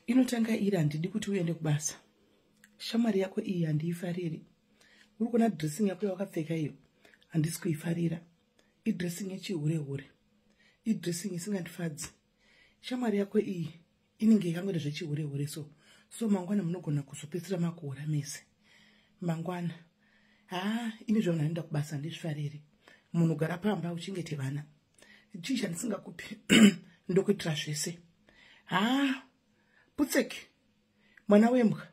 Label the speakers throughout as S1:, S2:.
S1: Inotanga iri: handidi kuti uende kubasa. Shamwari yako iyi handiifariri. Uri kuona dressing yako yawakapfeka iyo, handisi kuifarira. Idressing yechihure hure, idressing isingandifadzi. Shamwari yako iyi inenge yakangoita zvechihure hure, so mangwana munogona kuzopedzisira makuhura mese mangwana. Haa, ini zvavanhu vanoenda kubasa handizvifariri. Munhu gara pamba uchengete vana. Chii chandisingakupi? Ndokuitira zvese. Haa, putseki, mwana wembwa.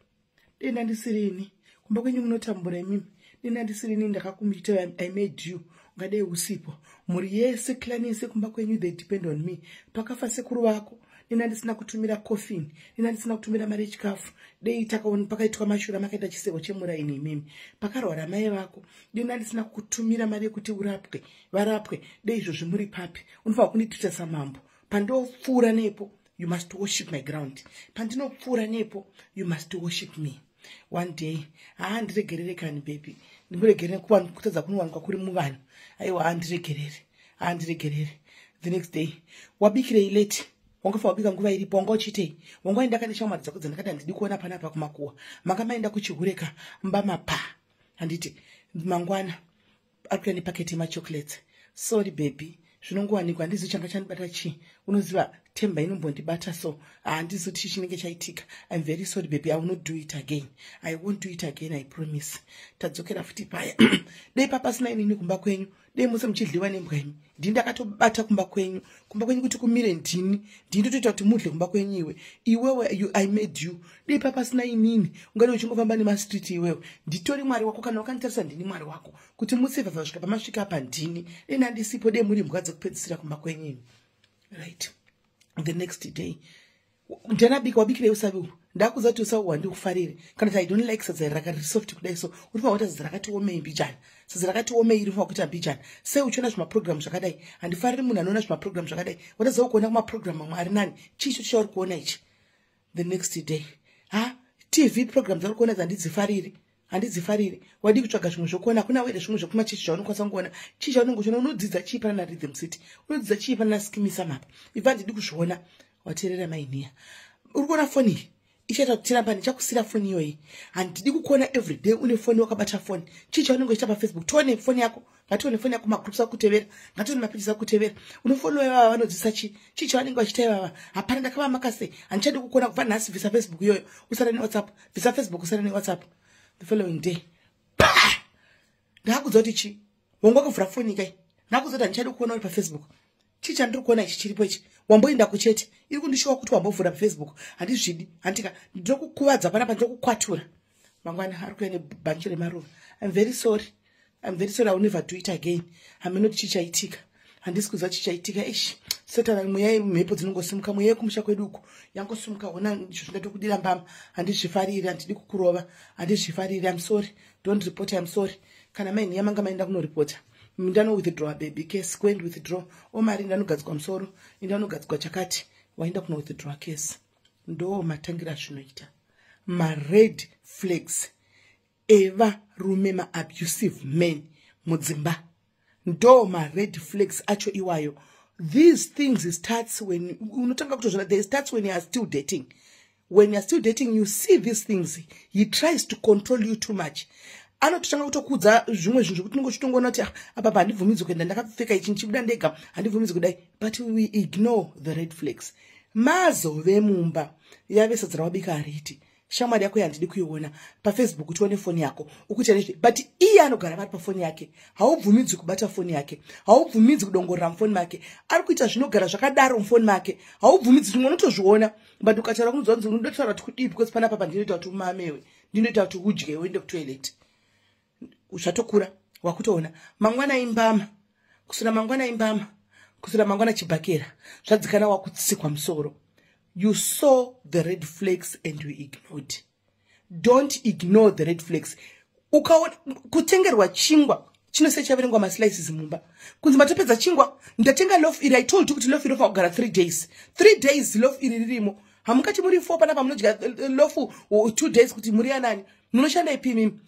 S1: Denda ndisirini kumba kwenyu munotambura imimi. Denda ndisirini ndakakumita, I made you, ungadai usipo. Mhuri yese, clan yese kumba kwenyu, they depend on me. Pakafa sekuru vako, denda ndisina kutumira coffin, denda ndisina kutumira mari yechikafu, dei takaona pakaitwa mashura, makaita chiseko chemuraini imimi. Pakarwara mai vako, denda ndisina kutumira mari yekuti urapwe, varapwe, dei izvozvi muri papi? Unofanira kunditreata samambo. Pandopfuura nepo, you must worship my ground. Pandinopfuura nepo, you must worship me. One day, haa, ndiregerere kani baby, ndikuregerere kutadza kunowanikwa kuri muvanhu. Aiwa, handiregerere, handiregerere. The next day, wabikirei late? Wangafa wabika nguva iripo. Wanga uchiitei? Wanga waenda kane shamwari dzako dzandakati handidi kuona panapa kumakuwa. Manga maenda kuchihureka mbamapa, handiti? Mangwana ari kuya nepaketi yemachocolates. Sorry baby, zvinongowanikwa, handizi changa chandibata chii. Unoziva temba inombondibata, so handizi kuti chii chinenge chaitika. I'm very sorry baby, I will not do it again, I won't do it again, I promise. Tadzokera futi paya. Dei papasina inini kumba kwenyu, dei muse muchidliwa nembwa imi. Ndini ndakatobata kumba kwenyu, kumba kwenyu kuti kumire ndini. Ndini ndotoita kuti mudle kumba kwenyu. Iwe, iwewe, I made you. Dei papasina inini, ungade uchingofamba nemastreet iwewe. Nditori Mwari wako. Kana wakanditarisa, ndini Mwari wako. Kuti musevha svika pamasvika apa, ndini. Dei nandisipo, dei muri mbwa dzekupedzisira kumba kwenyu imi. Right, the next day, ndianabika. Wabikirei usavi uhu? Ndakuza kuti usavi hwandikufarire, kana kuti I don't like sadza rakari soft kudai. So urifanira kuita sadza rakati omei mbijana, sadza rakati omei rinofanira kuita mbijana. Sei uchiona zvimaprogramu zvakadai? Handifariri munhu anoona zvimaprogramu zvakadai. Wataziva kuona kumaprogramu mamwe ari nani. Chii icho chauri kuona ichi? The next day, ha, TV program dzauri kuona dzandidzifariri, handidzifariri. Wadii kutsvaga zvimwe zvokuona? Hakuna were zvimwe zvekumachechi zvaunokwanisa kungoona? Chii chaunenge uchiona? Unodzidza chii pana naRhythm City? Unodzidza chii pana naSkeem Saam apa? Ibva, handidi kuzviona. Wateerera mainiya? Uri kuona foni iyi ichaita kuti tiramba. Ndichakusira foni iyoyi. Handidi kukuona everyday une foni, wakabata foni. Chii chaunenge uchiita paFacebook? Tione foni yako, ngatione foni yako, magroups akutevera, ngatione mapages akutevera. Unofollowa ivava vanodzidzisa chii? Chii chavanenge vachiita ivava? Hapana. Ndakava makase, handichadi kukuona kubva nhasi. Bvisa Facebook iyoyo, usara neWhatsApp. Bvisa Facebook, usara neWhatsApp. The following day, pa, ndakudza kuti chii? Wanga wakavhura foni kai. Ndakudza kuti handichadi kukuona uri paFacebook. Chii chandiri kuona ichi chiripo ichi? Wamboenda kuchete, iri kundishowa kuti wambovhura paFacebook. Handizvidi, handika ndinokukuvadza panapa, ndinokukwatura. Mangwana ari kuya nebhanchi remaruva. I'm very sorry, I'm very sorry, I will never do it again. Haminoti chii chaitika, handisi kuziva chii chaitika. Ishi, Satana, mweya, mhepo dzinongosimuka, mweya yekumusha kwedu uku yangosimuka. Ona izvo zvindatokudira mbama. Handizvifariri, handidi kukurova, handizvifariri. I'm sorry, don't report, I'm sorry. Kana maini yamanga maenda kunoripota, ndano withdraw baby case. Go and withdraw. Omari, ndanogadzikwa musoro, indanogadzikwa chakati. Waenda kuno withdraw case. Ndo matangira zvinoita mared flags evarume, maabusive men mudzimba. Ndo mared flags acho iwayo. These things starts when unotanga kutozvona. They starts when you are still dating. When you are still dating, you see these things. He tries to control you too much. Anototanga kutokudza zvimwe zvinhu zvekuti unenge uchitongoona kuti, ah, apa handibvumidzwi kuenda ndakapfeka ichi, ndichibuda ndega handibvumidzwi kudai. But we ignore the red flags. Mazove mumba, yave sadza rawabika hariti. Shamwari yako yandidi kuiona paFacebook, tione foni yako ukuita nezve. But iye anogara vari pafoni yake. Haubvumidzwi kubata foni yake, haubvumidzwi kudongorera mufoni make. Ari kuita zvinogara zvakadaro mufoni make. Haubvumidzwi. Zvimwe unotozviona, but ukataura kunzwanzi unodotaura kuti kudii, because panapa pandinoita kuti umamewe, ndinoita kuti udye, uende kutoilet. Zvatokura, wakutoona. Mangwana imbama, kusura mangwana imbama, kusura mangwana chibhakera. Zvadzikana, wakutsikwa musoro. You saw the red flags and you ignored. Don't ignore the red flags. Ukaona kutengerwa chingwa chinose chaverengwa maslices mumba, kunzi matopedza chingwa, ndatenga loaf iri. I told you kuti loaf iri rofanira kugara 3 days. 3 days loaf iri ririmo. Hamungati muri four panapa munodya loaf 2 days kuti muri anani? Munoshanda ipi imimi?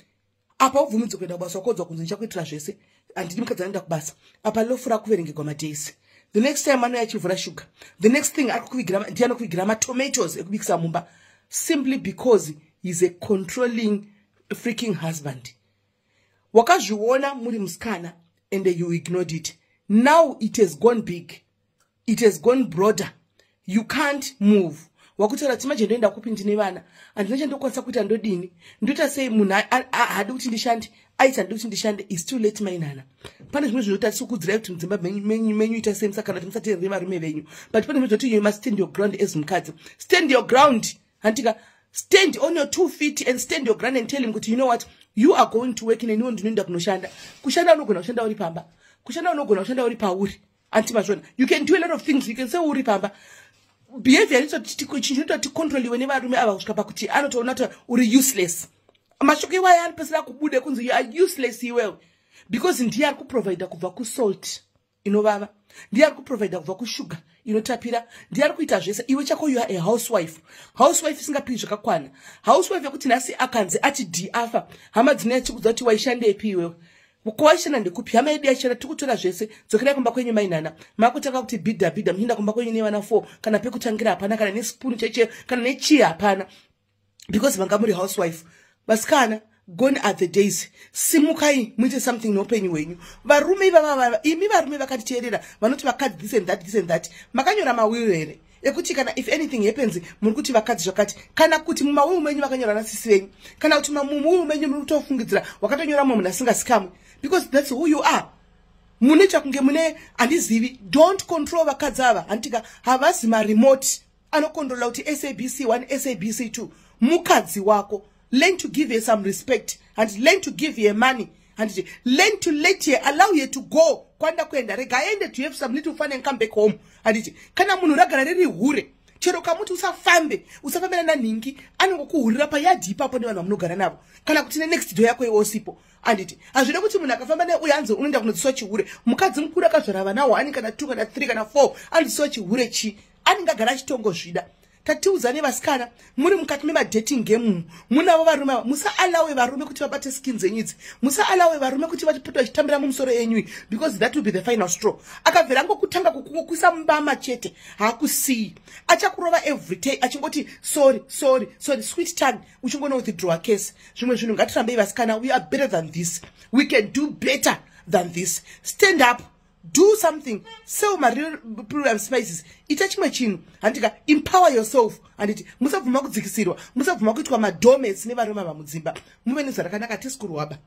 S1: Apa ubvumidzwe kuenda kubasa, wakodzwa kunzi ndichakuitira zvese, handidi mukadzi anoenda kubasa. Apa loaf rakuverengegwa madays. The next time anouya achivhura shuga. The next thing, ari kukuvigira, ndiye anokuvigira matomatoes ekubikisa mumba, simply because he's a controlling freaking husband. Wakazviona muri musikana and you ignored it. Now it has gone big, it has gone broader, you can't move. Wakutaura kuti, "Manje ndoenda kupi? Ndine vana, handina chandokwanisa kuita. Ndodini? Ndoita sei? Munhu haadi kuti ndishande, aiti handidi kuti ndishande." Is too late, mainana. Pane zvimwe zvinoti atisi kuti mudzimba menyu ita sei, musakana kuti musateerere varume venyu, but pane zvimwe zvoti you must stand your ground as mukadzi. Stand your ground, handika? Stand on your two feet and stand your ground and tell him kuti, "You know what? You are going to work, neniwo ndinoenda kunoshanda." Kushanda unogona kushanda uri pamba, kushanda unogona kushanda uri pauri, anti mazvona? You can do a lot of things. You can say uri pamba, behavior chinoita kuti controliwe nevarume ava kusvika pakuti anotoona kuti uri useless. Mashoko iwayo anopesera kubude kunzi you are useless iwewe, because ndiye ari kuprovida kubva kusalt inovava, ndiye ari kuprovida kubva kushuga inotapira, ndiye ari kuita zvese. Iwe chako, you are a housewife, housewife isingapiwi zvakakwana, housewife yekuti nhasi akanzi ati d afa, hama dzine achikudza kuti, "Waishandepi iwewe? Kwawaishanda ndekupi? Hama yedu yaishanda, tiri kutora zvese. Dzokerai kumba kwenyu." Mainana, makutanga kuti bhidha bhidha, muchienda kumba kwenyu nevana 4, kana pekutangira hapana, kana nesipunu cheche, kana nechii hapana, because vanga muri housewife. Vasikana, gone are the days. Simukai muite something neupenyu hwenyu. Varume ivava, imi varume vakatiteerera vanoti vakadzi this and that, this and that, makanyora mawill here ekuti kana if anything happens, muri kuti vakadzi zvakati? Kana kuti mumawill menyu vakanyora nasisi venyu? Kana kuti mumawill menyu muri kutofungidzira wakatonyora mumwe munhu asingasikamwe? Because that's who you are. Munoita kunge mune, handizivi. Don't control vakadzi ava, handitika? Havazi maremote anokontrola kuti SABC 1, SABC 2. Mukadzi wako, learn to give her some respect and learn to give her money and learn to let her, allow her to go kwanda kuenda. Rega aende to have some little fun and come back home, handiti? Kana munhu ragara riri hure, chero kamuti usafambe, usafambe nanhingi, anongokuhurira payadhi ipapo nevanhu vamunogara navo, kana kuti nenext door yako iwe usipo, handiti? Hazvida kuti munhu akafamba neuyo anzi unoenda kunodziswa chihure. Mukadzi mukuru akazvara vana 1 kana 2 kana 3 kana 4, anodziswa chihure chii? Anenge agara achitongozvida. Tatiudzane, vasikana, muri mukati memadating game, munavo varume ava, musaalawe varume kuti vabate skin dzenyu idzi. Musaalawe varume kuti vachipota vachitambira mumusoro yenyu, because that will be the final straw. Akabvera angokutanga kukuisa mbama chete, haakusiyi. Achakurova every day achingoti, "Sorry, sorry, sorry," sweet tongue, uchingono withdraw case. Zvimwe zvinhu ngatirambei, vasikana. We are better than this. We can do better than this. Stand up, do something, sell mareal spices, ita chimwe chinhu, handika? Empower yourself, handiti? Musabvuma kudzikisirwa, musabvuma kuitwa madoormats nevarume ava mudzimba. Muve nezva rakanaka. Tisikurwaba.